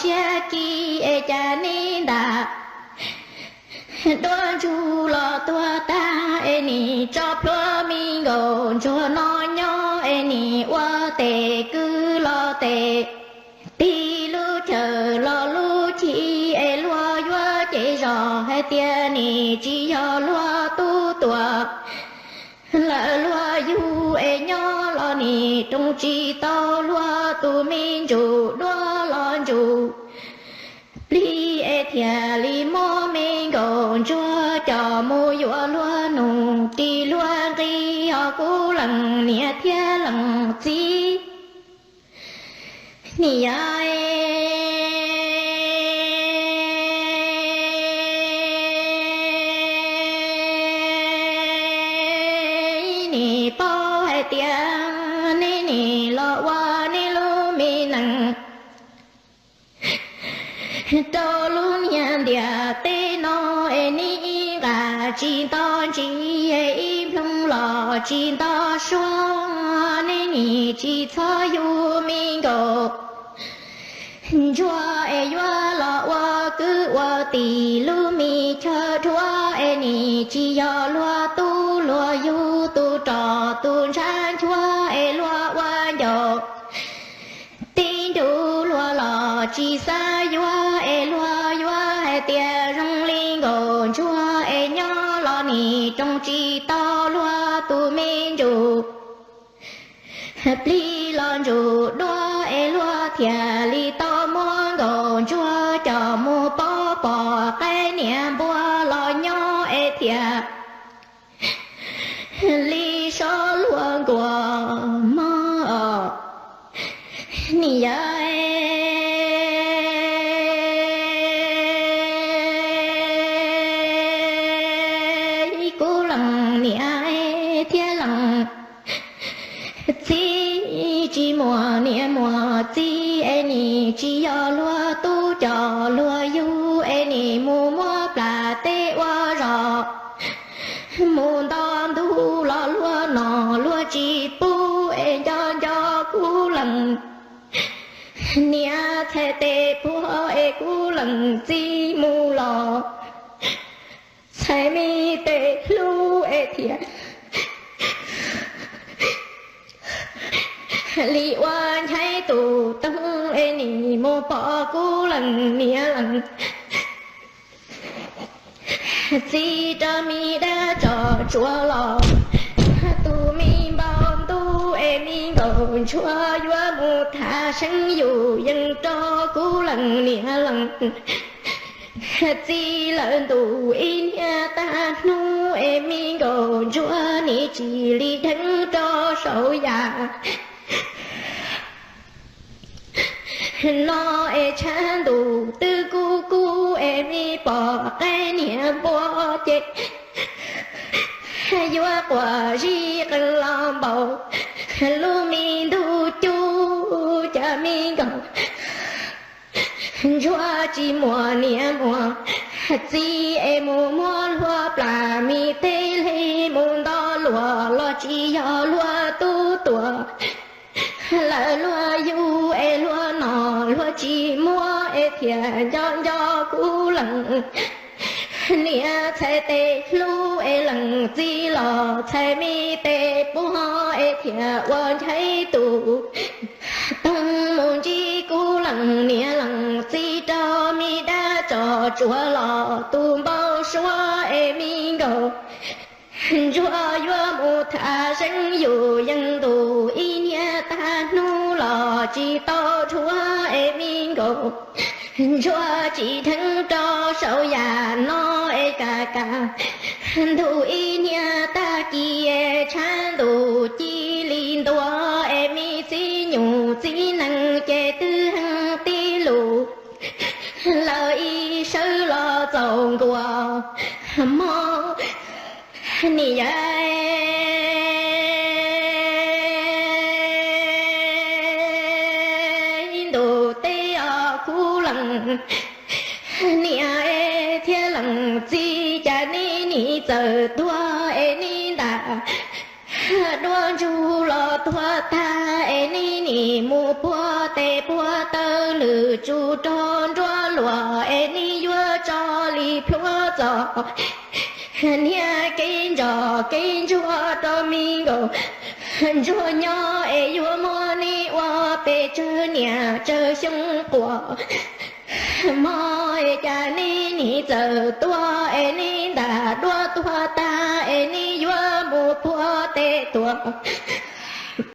siab kis es cas neb ntam duab ntsug los tuag tag es nim tso plhuav me nkaus ntsuag no nyob es nim ua tes kwv los tes tig lub chaw los lub chim es luag yuav ces zos hais tias nim tsis yog luag tub tuam lawm luag yug es nyob los nim roos tsis tau luag tus me ntsuj duab los ntsuj plig es thiaj li muab me nkaus ntsuag coj mus yuav luag nus ris luag nqi os Kub Leej niam thiab leej txiv. Nim yog nim paub hais tias neb nim los ua neb lub me neej rau lub niag ntiaj teb no es neb ib nqa tsis nto ntsis es ib nploog los tsis nto suab, neb nim tsis txhob yug me nkaus ntsuag es yuav los ua kwv ua tij lub me chaw dhuav es nim tsis yog luag tub luag yug tus rog tus ntshav nchuav es luag ua ncauj tib nrug luag los tsis xav yuav es luag yuav hais tias zoo li nkaus ntsuag es nyob los nim roos tsis tau luag tus me ntsuj plig los ntsuj duab es luag thiaj li tau muab nkaus ntsuag coj mus pov pom qaib niam npua los nyob es thiaj li so luag nkuas mog. Nim yog Kub Leej niam thiab leej txiv, tsis muaj niam muaj txiv es nim tsis yog luag tub coj luag yug es nim mus muab plas teb ua zog mus nto ntug los luag no luag tsis pub es nco nco Kub Leej niam txhais tes puag es Kub Leej txiv mus los txhais me tes hlub es thiaj li ua nchaib tus toog es nim mus pom Kub Leej niam leej txiv rau me dab tso tsuav los tus me npau ntuj es me nkaus ntsuag yuav mus tham seev yus yees rau Kub Leej niam leej txiv lawm ntuj ib niag tag hnub es me nkaus ntsuag nim tsis li dheev rau saum yam no es tshav ntuj twb kub kub es me pom qaib niam npua ces yuav quaj zib qees los npaum lub me ntug cub cas me nkaus ntsuag tsis muaj niam muaj txiv es mus muab luag plas me teb li mus nto luag los tsis yog luag tub tuam lawm luag yug es luag no luag tsis muab es thiaj nco nco Kub Leej niam txhais tes hlub es leej txiv los txhais me tes puag es thiaj ua nchaib tus toog mus ntsib Kub Leej niam leej txiv rau me dab tso tsuav los tus npau suav es me nkaus ntsuag yuav mus tham seev yus yees ntuj ib niag tag hnub los tsis tau dhuav es me nkaus ntsuag tsis dheev rau saum yam no es ka ka ntuj ib niag tag kis tshav ntuj cia li ntuas es me txiv nyuj txiv nees ces twb heev tib lus lawm ib sawv los txaus nkuas mog. Nim yog ntuj teb os Kub Leej niam thiab leej txiv cas neb nim txawm tuag es neb ntam duab ntsug los tuag tag es neb nim mus puag tes puag taw lwm tsum rog nruab luam es neb yuav tso li plhuav txos. Niag kev ntsoj kev ntsuag rau me nkaus, ntsuag nyob es yuav muab neb ua pes tsawg niam tsawg xyoo quas. Hmo es cas neb nim txawm tuag es neb ntam duab tuag tag es neb yuav mus puag tes tuag.